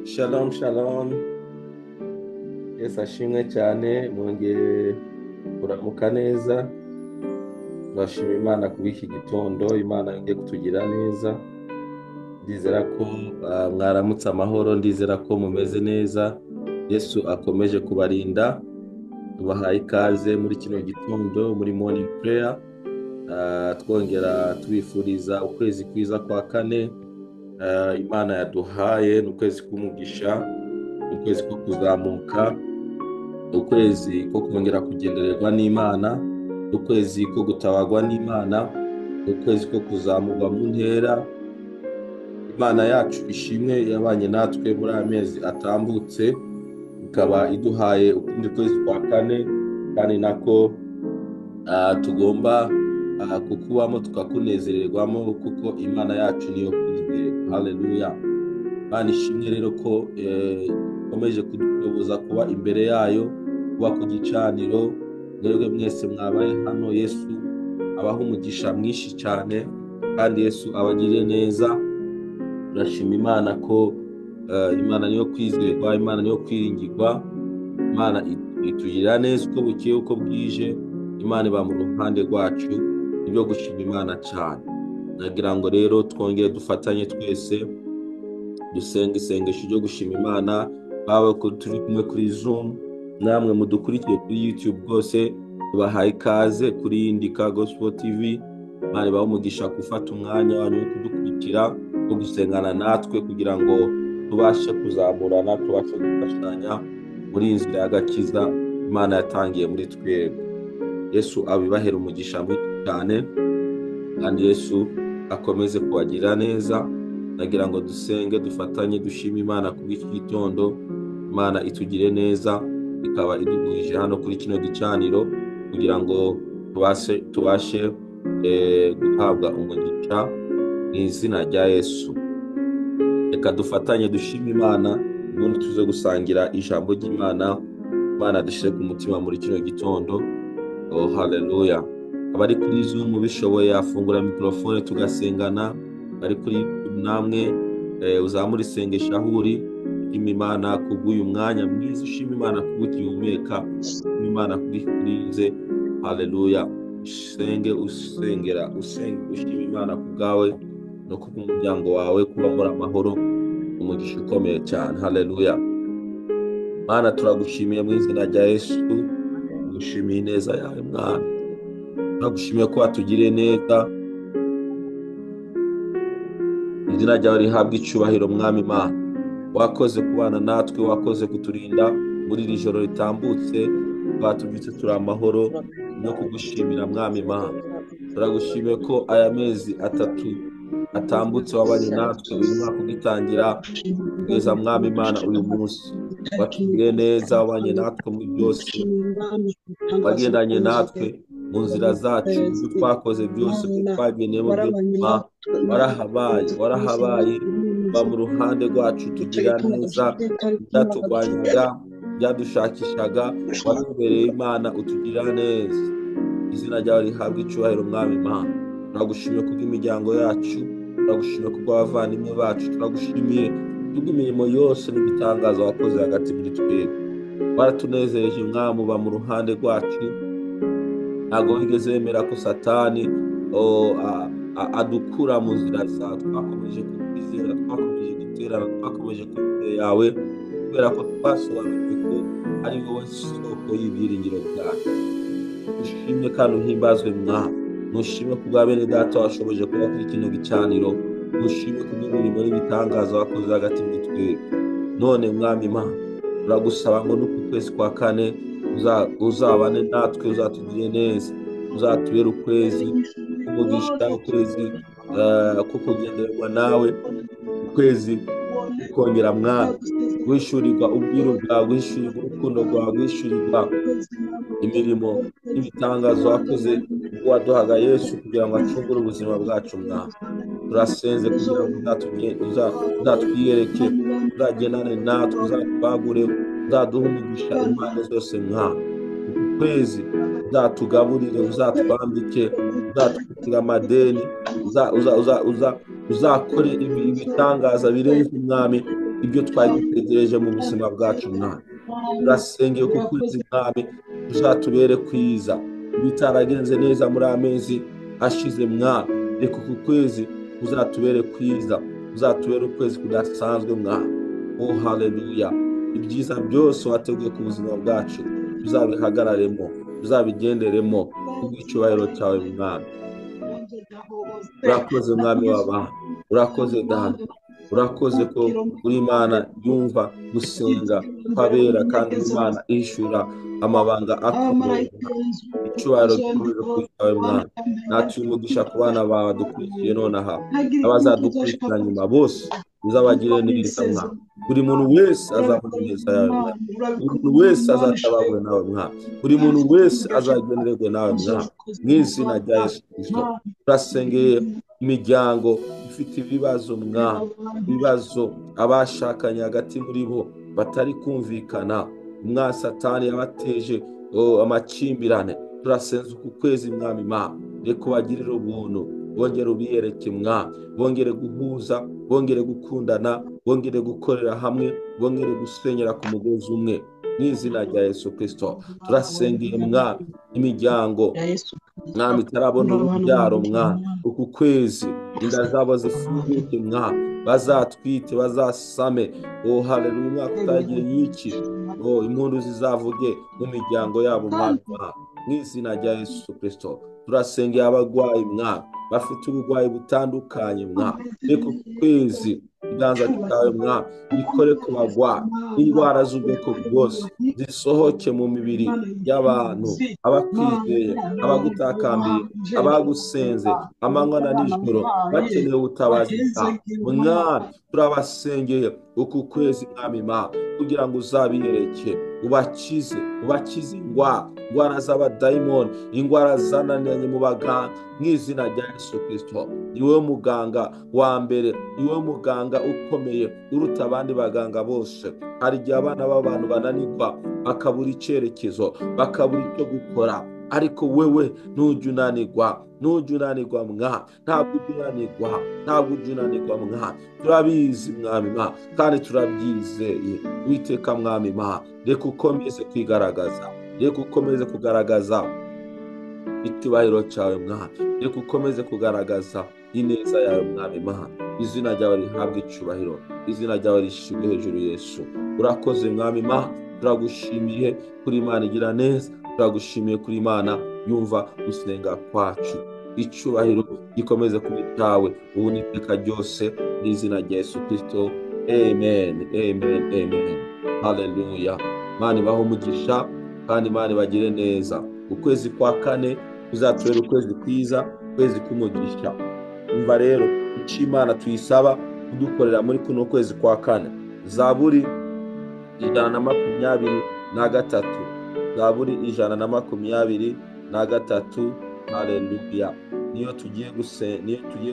Shalom shalom, Yesu ashimwe cyane, mwongeye kuramuka neza. Turashima Imana kuba iki gitondo, Imana yongeye kutugira neza. Ndizera ko mwaramutse amahoro, ndizera ko mumeze neza. Yesu akomeje kubarinda. Tubahaye ikaze muri kino gitondo muri morning prayer. Twongera tubifuriza ukwezi kwiza kwa kane. Imana yaduhaye ni ukwezi k'umugisha, ni ukwezi ko kuzamuka, ukwezi ko kongera kugendererwa n'Imana, ukwezi ko gutabarwa n'Imana, ukwezi ko kuzamurwa mu ntera. Imana yacu ishimwe yabanye natwe muri aya mezi atambutse, ikaba iduhaye ukundi kwezi kwa kane, kandi nako tugomba kukubamo tukakunezererwamo, kuko Imana yacu niyo kwizerwa. Haleluya. Imana ishimwe rero ko ikomeje kuduyoboza kuba imbere yayo, kuba ku gicaniro. Mwebwe mwese mwabaye hano, Yesu abaha umugisha mwinshi cyane, kandi Yesu abagirire neza. Turashima Imana ko Imana niyo kwizerwa, Imana niyo kwiringirwa, Imana itugirira neza uko bukeye uko bwije. Imana iba mu ruhande rwacu, nibyo gushima Imana cyane. Nagira ngo rero twongere dufatanye twese dusenga isengesho ryo gushima Imana, bawe ko turi kumwe kuri Zoom, namwe mudukurikiye kuri YouTube rwose tubahaye ikaze kuri Indika Gospel TV. Imana ibahe umugisha gufata umwanya wanyu wo kudukurikira, wo gusengana natwe kugira ngo tubashe kuzamurana, tubashe gufashanya muri iyi nzira y'agakiza Imana yatangiye muri twebwe. Yesu abibahera umugisha mwinshi cyane, kandi Yesu akomeze kubagirira neza. Nagira ngo dusenge dufatanye dushime Imana kubw'iki gitondo. Imana itugire neza, ikaba iduhurije hano kuri kino gicaniro kugira ngo tubashe guhabwa umugisha mu izina rya Yesu. Reka dufatanye dushime Imana, ubundi tuze gusangira ijambo ry'Imana. Imana dushyire ku mutima muri kino gitondo. Oh, haleluya. Abari kuri Zoom bishoboye yafungura mikrofone tugasengana. Abari kuri YouTube namwe uzamure isengesho aho uri. Ushima Imana kubw'uyu mwanya mwiza, ushima Imana kubw'ugihumeka, ushima Imana kubw'ikurize. Haleluya. Usenge, usengera, usenge, ushima Imana ku bwawe no ku bw'umuryango wawe, kuba muri amahoro, umugisha ukomeye cyane. Haleluya. Mana, turagushimiye mu izina rya Yesu, tugushimiye ineza yawe Mwana, turagushimiye ko watugiriye neza. Izina ryawe rihabwe icyubahiro Mwami Imana. Wakoze kubana natwe, wakoze kuturinda muri iri joro ritambutse, twatubyutse turi amahoro no kugushimira Mwami Imana. Turagushimiye ko aya mezi atatu atambutse wabanye natwe, uyu mwaka ugitangira kugeza Mwami Imana uyu munsi. Watugiriye neza, wabanye natwe muri byose, wagendanye natwe mu nzira zacu, ibyo twakoze byose, ibyo twagendeyemo byose, warahabaye, warahabaye, uba mu ruhande rwacu, tugira neza, ibyaturwanyaga, ibyadushakishaga, watubereye Imana, utugira neza. Izina ryawe rihabwe icyubahiro Mwami Imana. Turagushimiye kubw'imiryango yacu, turagushimiye kubw'abavandimwe bacu, turagushimiye kubw'imirimo yose n'ibitangaza wakoze hagati muri twebwe. Waratunezereje Mwami, uba mu ruhande rwacu, ntabwo wigeze wemera ko Satani adukura mu nzira zawe. Twakomeje kukwizera, twakomeje guterana, twakomeje kuba imbere yawe, kubera ko twasobanukiwe ko ari wowe soko y'ibyiringiro byacu. Ushimwe kandi uhimbazwe Mwami. Nushimwe kubwa bene data washoboje kuba kuri kino gicaniro, nushimwe kubw'imirimo n'ibitangaza wakoze hagati muri twebwe. None Mwami Imana, turagusaba ngo n'uku kwezi kwa kane uzabane natwe, uzatugire neza, uzatubere ukwezi k'umugisha, ukwezi ko kugendererwa nawe, ukwezi kongera Mwami guhishurirwa ubwiru bwawe, guhishurirwa urukundo rwawe, guhishurirwa imirimo n'ibitangazo wakoze ubwo waduhaga Yesu kugira ngo acungure ubuzima bwacu Mwami. Turasenze kugira ngo uzatwiyereke, uzagendane natwe, uzatwagure, uzaduhe umugisha impande zose Mwami. Uku kwezi uzatugaburire, uzatwambike, uzatwitira amadeni, uzakore ibitangaza birenze Mwami. Ibyo twari dutegereje mu buzima bwacu mwami. Turasengeye ku kwezi mwami, uzatubere kwiza. Ibitaragenze neza muri amezi ashize mwami, reka uku kwezi uzatubere kwiza, uzatubere ukwezi kudasanzwe mwami. Oh haleluya! Ibyiza byose wateguye ku buzima bwacu uzabihagararemo, uzabigenderemo kubw'icyubahiro cyawe mwami. Urakoze mwami w'abantu, urakoze Data, urakoze ko uri Imana yumva gusenga kw'abera, kandi Imana ishura amabanga akomeye. Icyubahiro gikomeze kuri cyawe mwami. Natuye umugisha ku bana bawe dukurikiye nonaha, abazadukurikira nyuma bose uzabagire neza mwami. Buri muntu wese azabona ineza yawe mwami, buri muntu wese azatabarwe nawe mwami, buri muntu wese azagenererwe nawe mwami, mu izina rya Yesu Kristo. Turasengeye imiryango ifite ibibazo mwami, ibibazo abashakanye hagati muri bo batari kumvikana, umwa Satani yabateje amakimbirane. Turasenze uku kwezi mwami Imana, reka ubagirire ubuntu, bongere ubiyereke mwami, bongere guhuza, bongere gukundana, bongere gukorera hamwe, bongere gusenyera ku mugozi umwe, mu izina rya Yesu Kristo. Turasengeye mwami imiryango mwami itarabona urubyaro mwami, uku kwezi inda zabo zifunguke mwami, bazatwite, bazasame. Oh haleluya! Umwaka utagiye y'iki, oh impundu zizavuge mu miryango yabo mwami, mu izina rya Yesu Kristo. Turasengeye abarwayi mwami, bafite uburwayi butandukanye mwami, reka uku kwezi ikiganza cyawe mwami gikore ku barwayi, indwara z'ubwoko bwose zisohoke mu mibiri y'abantu, abakwizeye, abagutakambiye, abagusenze amanywa na nijoro bakeneye ubutabazi bwawe mwami. Turabasengeye uku kwezi mwami Imana, kugira ngo uzabiyereke, ubakize, ubakize indwara, indwara z'abadayimoni, indwara zananiranye mu baganga, mu izina rya Yesu Kristo. Ni wowe muganga wa mbere, ni wowe muganga ukomeye uruta abandi baganga bose. Hari igihe abana b'abantu bananirwa, bakabura icyerekezo, bakabura icyo gukora, ariko wewe ntujya unanirwa, ntujya unanirwa mwa, ntabwo ujya unanirwa, ntabwo ujya unanirwa mwa. Turabizi mwami mwa, kandi turabyizeye. Uwiteka mwami mwa, reka ukomeze kwigaragaza, reka ukomeze kugaragaza icyubahiro cyawe mwami, reka ukomeze kugaragaza ineza yawe mwami mwa. Izina ryawe rihabwe icyubahiro, izina ryawe rishyirwe hejuru Yesu. Urakoze mwami mwa, turagushimiye kuri Imana igira neza, turagushimiye kuri Imana yumva gusenga kwacu. Icyubahiro gikomeze kuba icyawe ubu n'iteka ryose, mu izina rya Yesu Kristo. Amen, amen, amen. Haleluya. Imana ibahe umugisha kandi Imana ibagire neza. Ukwezi kwa kane kuzatubera ukwezi kwiza, ukwezi k'umugisha. Umva rero icyo Imana tuyisaba kudukorera muri kuno kwezi kwa kane. Zaburi 123, Zaburi 123. Haleluya. Niyo tugiye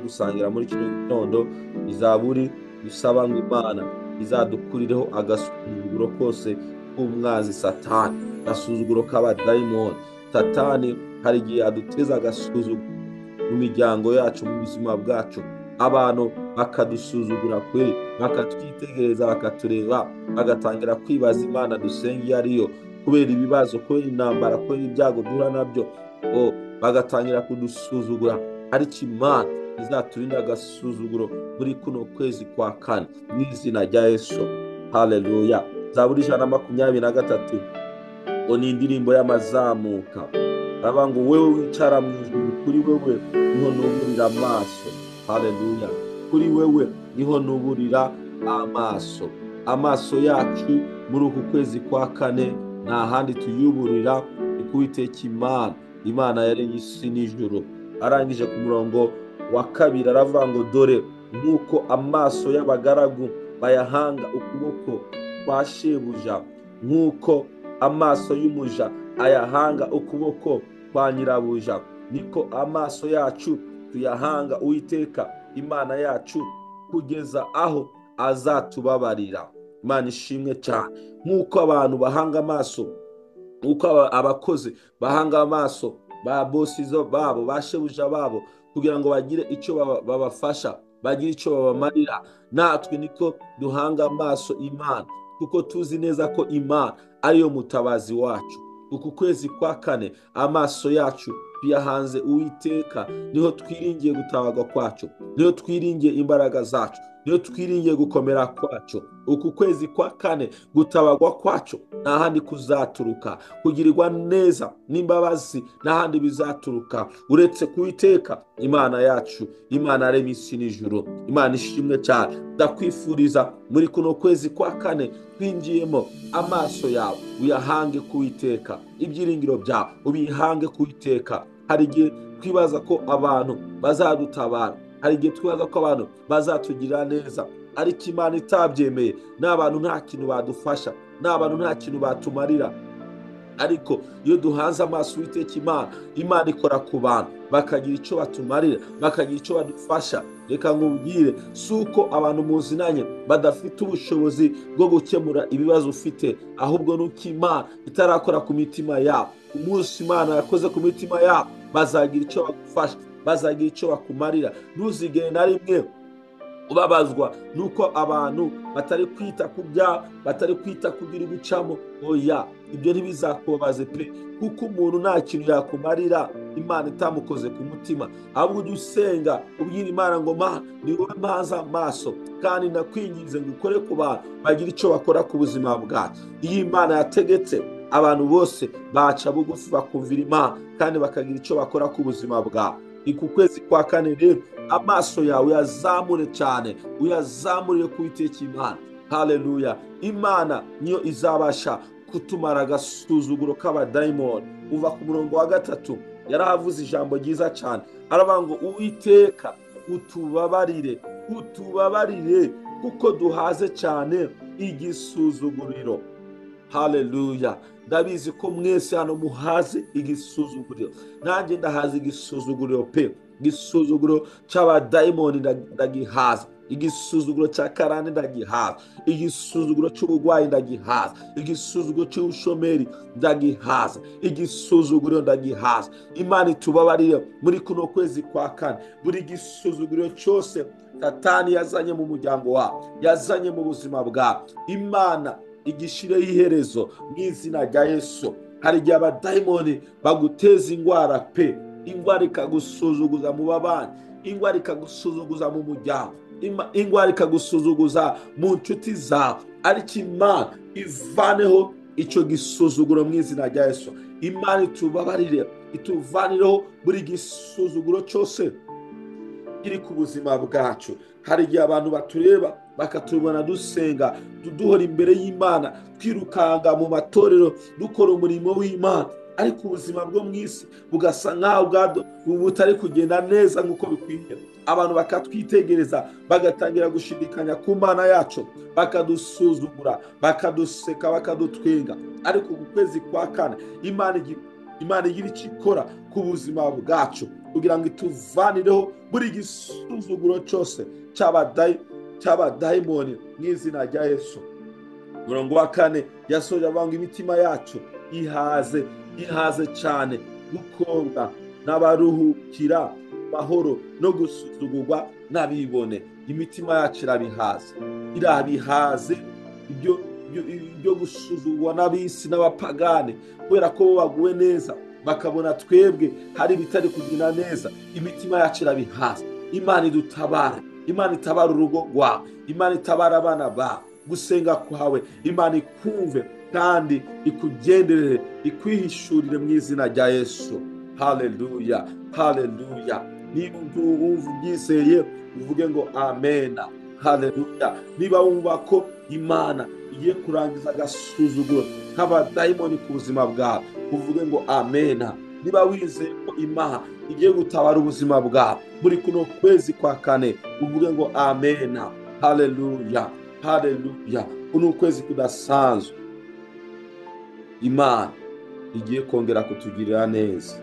gusangira muri kino gitondo. Izaburi dusaba ngo Imana izadukurireho agasuzuguro kose k'umwanzi Satani, agasuzuguro k'abadayimoni. Satani hari igihe aduteza agasuzuguro mu miryango yacu, mu buzima bwacu, abantu bakadusuzugura kweri, bakatwitegereza, bakatureba, bagatangira kwibaza Imana dusenga iyo ariyo, kubera ibibazo, kubera intambara, kubera ibyago duhura nabyo, bagatangira kudusuzugura. Ariko Imana izaturinda agasuzuguro muri kuno kwezi kwa kane, mu izina rya Yesu. Haleluya. Zaburi 123 ngo ni indirimbo y'amazamuka. Aravuga ngo wewe wicara mu ijuru, kuri wewe niho nuburira amaso. Haleluya. Kuri wewe niho nuburira amaso. Amaso yacu muri uku kwezi kwa kane nta handi tuyuburira, ni ku Uwiteka Imana, Imana yaremye isi n'ijuru. Arangije ku murongo wa 2 aravuga ngo dore nk'uko amaso y'abagaragu bayahanga ukuboko kwa shebuja, nk'uko amaso y'umuja ayahanga ukuboko kwa nyirabuja, niko amaso yacu tuyahanga Uwiteka Imana yacu, kugeza aho azatubabarira. Imana ishimwe cyane. Nk'uko abantu bahanga amaso, nk'uko abakozi bahanga amaso ba bosi babo, ba shebuja babo, kugira ngo bagire icyo babafasha, bagira icyo babamarira. Natwe niko duhanga amaso Imana, kuko tuzi neza ko Imana ariyo mutabazi wacu. Uku kwezi kwa kane amaso yacu tuyahanze Uwiteka, niho twiringiye gutabarwa kwacu, niho twiringiye imbaraga zacu, niho twiringiye gukomera kwacu. Uku kwezi kwa kane gutabarwa kwacu nta handi kuzaturuka, kugirirwa neza n'imbabazi nta handi bizaturuka uretse ku Uwiteka Imana yacu, Imana yaremye isi n'ijuru. Imana ishimwe cyane. Ndakwifuriza muri kuno kwezi kwa kane twinjiyemo, amaso yawe uyahange ku Uwiteka, ibyiringiro byawe ubihange ku Uwiteka. Hari igihe twibaza ko abantu bazadutabara, hari igihe twibaza ko abantu bazatugirira neza, ariko Imana itabyemeye n'abantu nta kintu badufasha, n'abantu nta kintu batumarira. Ariko iyo duhanze amaso Uwiteka Imana, Imana ikora ku bantu bakagira icyo batumarira, bakagira icyo badufasha. Reka nkubwire, si uko abantu muzinanye badafite ubushobozi bwo gukemura ibibazo ufite, ahubwo nuko Imana itarakora ku mitima yabo. Umunsi Imana yakoze ku mitima yabo, bazagira icyo bagufasha, bazagira icyo bakumarira. Ntuzigere na rimwe ubabazwa nuko abantu batari kwita ku byawe, batari kwita ku biri gucamo. Oya, ibyo ntibizakubabaze pe, kuko umuntu nta kintu yakumarira Imana itamukoze ku mutima. Ahubwo ujye usenga ubwira Imana ngo: "Mana, ni wowe mpanze amaso, kandi ndakwinginze ngo ukore ku bantu bagira icyo bakora ku buzima bwacu." Iyo Imana yategetse, abantu bose baca bugufi bakumvira Imana kandi bakagira icyo bakora ku buzima bwawe. Ni ku kwezi kwa kane rero, amaso yawe uyazamure cyane, uyazamurire ku Uwiteka Imana. Haleluya! Imana niyo izabasha kutumara agasuzuguro k'abadayimoni. Uva ku murongo wa 3, yarahavuze ijambo ryiza cyane, aravuga ngo: "Uwiteka, utubabarire, utubabarire, kuko duhaze cyane igisuzuguriro." Haleluya! Ndabizi ko mwese hano muhaze igisuzuguriro, nanjye ndahaze igisuzuguriro pe. Igisuzuguro cy'abadayimoni ndagihaza, igisuzuguro cya karande ndagihaza, igisuzuguro cy'uburwayi ndagihaza, igisuzuguro cy'ubushomeri ndagihaza, igisuzuguriro ndagihaza. Imana itubabarire muri kuno kwezi kwa kane, buri gisuzuguriro cyose Satani yazanye mu muryango wawe, yazanye mu buzima bwawe, Imana igishireho iherezo mu izina rya Yesu. Hari igihe abadayimoni baguteza indwara pe, indwara ikagusuzuguza mu babanyi, indwara ikagusuzuguza mu muryango, indwara ikagusuzuguza mu nshuti zawe, ariko Imana ivaneho icyo gisuzuguro mu izina rya Yesu. Imana itubabarire, ituvanireho buri gisuzuguro cyose kiri ku buzima bwacu. Hari igihe abantu batureba bakatubona dusenga, duhora imbere y'Imana, twirukanga mu matorero, dukora umurimo w'Imana, ariko ubuzima bwo mu isi bugasa nk'aho butari kugenda neza nk'uko bikwiye. Abantu bakatwitegereza, bagatangira gushidikanya ku Mana yacu, bakadusuzugura, bakaduseka, bakadutwenga. Ariko ku kwezi kwa kane Imana igira icyo ikora ku buzima bwacu kugira ngo ituvanireho buri gisuzuguro cyose cy'abadayimoni mu izina rya Yesu. Umurongo wa 4 yasoje avuga ngo: "Imitima yacu ihaze, ihaze cyane gukobwa n'abaruhukira mahoro no gusuzugurwa n'abibone." Imitima yacu irabihaze, irabihaze ibyo gusuzugurwa n'ab'isi n'abapagane, kubera ko bo baguwe neza, bakabona twebwe hari ibitari kugenda neza. Imitima yacu irabihaze. Imana idutabare, Imana itabara urugo rwawe, Imana itabara abana bawe. Gusenga kwawe Imana ikumve kandi ikugenderere, ikwihishurire mu izina rya Yesu. Haleluya, haleluya! Niba wumva ubyizeye, uvuge ngo amena. Haleluya! Niba wumva ko Imana igiye kurangiza agasuzuguro k'abadayimoni ku buzima bwawe, uvuge ngo amena. Niba wizeye ko Imana igiye gutabara ubuzima bwawe muri kuno kwezi kwa kane, uvuge ngo amena. Haleluya, haleluya! Kuno kwezi kudasanzwe Imana igiye kongera kutugirira neza,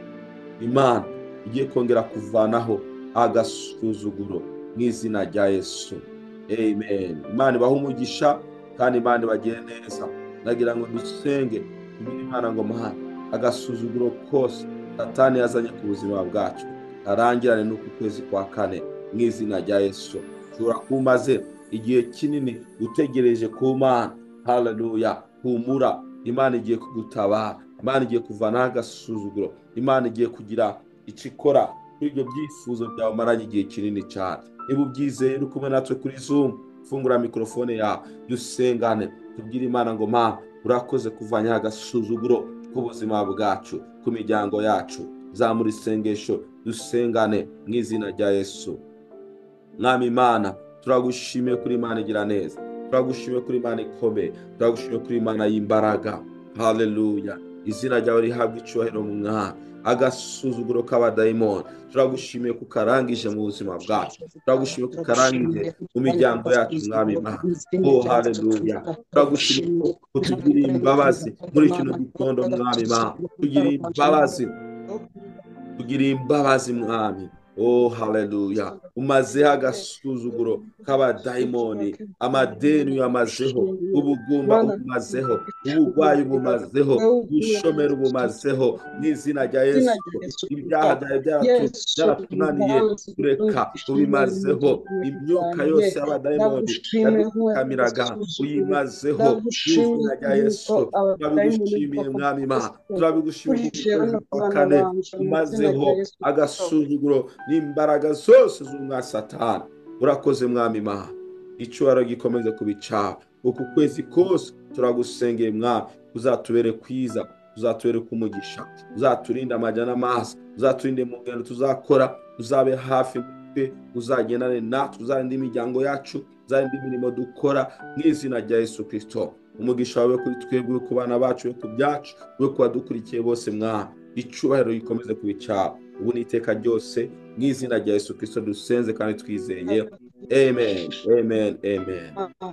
Imana igiye kongera kuvanaho agasuzuguro mu izina rya Yesu. Amen. Imana ibahe umugisha kandi Imana ibagire neza. Nagira ngo dusenge, tubwire Imana ngo: "Mana, agasuzuguro kose Satani yazanye ku buzima bwacu arangirane n'uku kwezi kwa kane." Mu izina rya Yesu. Ushobora kuba umaze igihe kinini utegereje ku Mana. Haleluya. Humura, Imana igiye kugutabara, Imana igiye kuvanaho agasuzuguro, Imana igiye kugira icyo ikora kuri ibyo byifuzo byawe umaranye igihe kinini cyane. Niba ubyizeye uri kumwe natwe kuri Zoom, fungura mikorofone yawe dusengane, tubwire Imana ngo Mana urakoze kuvanyaho agasuzuguro k'ubuzima bwacu, ku miryango yacu. Zamura isengesho dusengane mu izina rya Yesu. Mwami Imana, turagushimiye kuri Imana igira neza, turagushimiye kuri Imana ikomeye, turagushimiye kuri Imana y'imbaraga. Haleluya. Izina ryawe rihabwa icyubahiro Mwami. Agasuzuguro k'abadayimoni turagushimiye kukarangije mu buzima bwacu, turagushimiye kukarangije mu miryango yacu Mwami Imana. Oh haleluya. Turagushimiye kutugirira imbabazi muri kino gitondo Mwami Imana, tugirire imbabazi, tugirire imbabazi Mwami. Oh haleluya. Umazeho agasuzuguro k'abadayimoni, amadeni uyamazeho, ubugumba ubumazeho, uburwayi bumazeho, ubushomeri bumazeho, mu izina rya Yesu. Ibyaha byawe byaratunaniye, kureka ubimazeho. Imyuka yose y'abadayimoni yadukamiraga uyimazeho mu izina rya Yesu. Turabigushimiye Mwami Imana, turabigushimiye ku kwezi kwa kane umazeho agasuzuguro n'imbaraga zose z'umwa Satani. Urakoze Mwami Imana, icyubahiro gikomeze kubicawe. Uku kwezi kose turagusengeye Mwami, uzatubere kwiza, uzatubere kumugisha, uzaturinde amajya n'amazi, uzaturinde mu ngendo tuzakora, uzabe hafi twe, uzagendane natwe, uzarinde imiryango yacu, uzarinde imirimo dukora mu izina rya Yesu Kristo. Umugisha wawe kuri twebwe, ku bana bacu, ku byacu, we ku badukurikiye bose Mwami. Icyubahiro gikomeze kubicawe ubu n'iteka ryose mu izina rya Yesu Kristo dusenze kandi twizeye. Amen, amen, amen.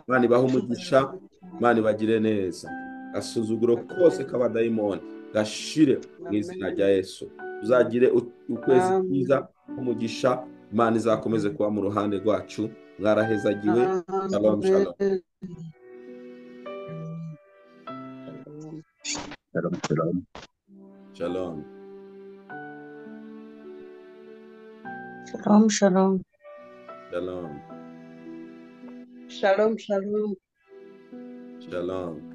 Imana ibahe umugisha, Imana ibagire neza. Agasuzuguro kose k'abadayimoni gashire mu izina rya Yesu. Uzagire ukwezi kwiza k'umugisha. Imana izakomeze kuba mu ruhande rwacu. Mwarahezagiwe. Shalom, shalom. Shalom, shalom. Shalom. Shalom, shalom. Shalom. Shalom, shalom. Shalom.